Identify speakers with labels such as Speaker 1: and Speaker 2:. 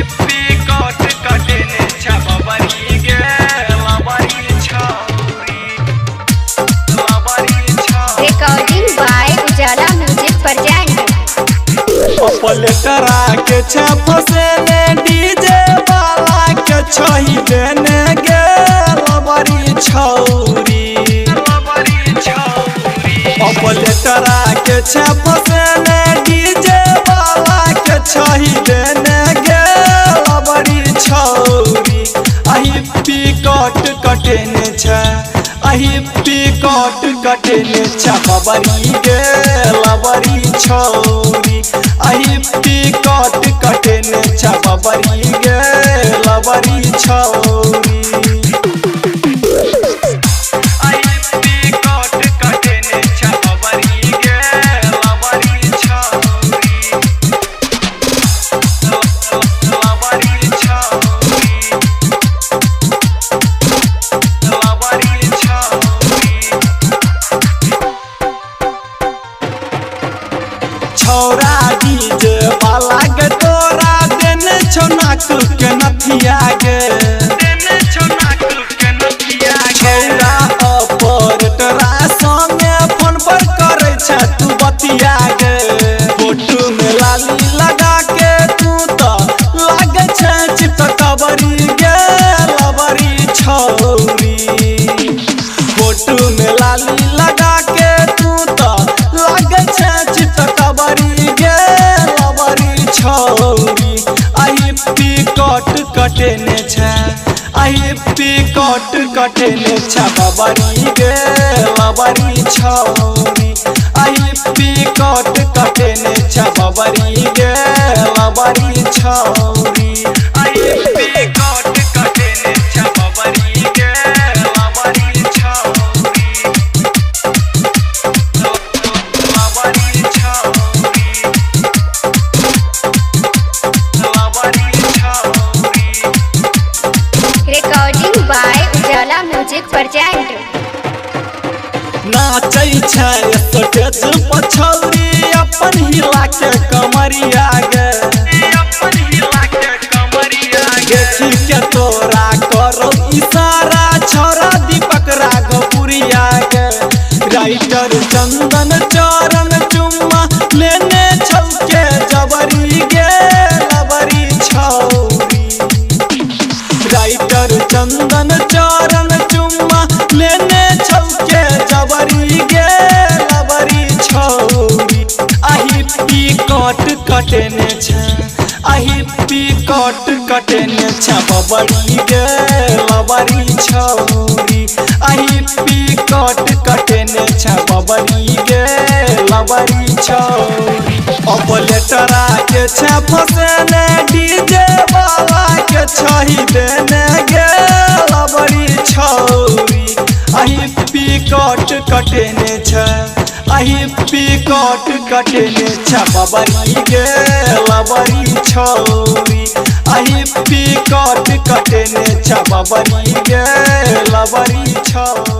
Speaker 1: Picket कटेने छ बबरी गे लबरी छौरी लबरी छौरी।
Speaker 2: Recording by Ujala music present.
Speaker 3: ऑपरेटरा के छे फसेने डीजे वाला के छही देने गे लबरी छौरी।
Speaker 1: लबरी छौरी।
Speaker 3: ऑपरेटरा के छे फसेने डीजे वाला के छही देने गे लबरी छौरी। अही पिकट कटेने छे, अही पिकट कटेने छे बबरी गे लबरी छौरी। अही पिकट कटेने छे बबरी गे लबरी छौरी।
Speaker 1: अही पिकट कटेने छ बबरी गे लबरी छौरी। लबरी छौरी। लबरी छौरी।
Speaker 3: छौरा डीजे वाला के तोरा देने छौ नाक के नथिया गे।
Speaker 1: देने छौ नाक के नथिया गे।
Speaker 3: छौरा ऑपरेटरा संगे फोन पर करै छै तू बतिया गे। फोटो में लाली लगा के तू तो लागे छै चितकबरी गे लबरी छौरी। फोटो में लाली लगा के तू तो लागे छै चितकबरी गे लबरी छौरी। अही पिकट कटेने छै, अही पिकट कटेने छै बबरी गे लबरी छौरी। अही पिकट कटेने छै बबरी गे लबरी छौरी।
Speaker 1: अही पिकट कटेने छ बबरी गे लबरी छौरी। लबरी छौरी। लबरी छौरी।
Speaker 2: Recording by Ujala music present.
Speaker 3: नाचै छै स्टेज पर छौरी अपन हिला के कमरिया गे।
Speaker 1: अपन हिला के कमरिया गे।
Speaker 3: देखी के तोरा करो इशारा छौरा दीपक राघवपुरिया गे। राइटर चंदन चरण चुम्मा लेने छौ के जबरी गे लबरी छौरी। राइटर चंदन चरण चुम्मा लेने छौ के जबरी गे लबरी छौरी। अही पिकट कटेने छै, अही पिकट कटेने छै बबरी गे लबरी छौरी। अही पिकट कटेने छै बबरी गे लबरी छौरी। ऑपरेटरा के छे फसेने डीजे वाला के छही देने गे लबरी छौरी। अही पिकट कटेने छै, अही पिकट कटेने छै बबरी गे लबरी छौरी। अही पिकट कटेने छै बबरी गे लबरी छौरी।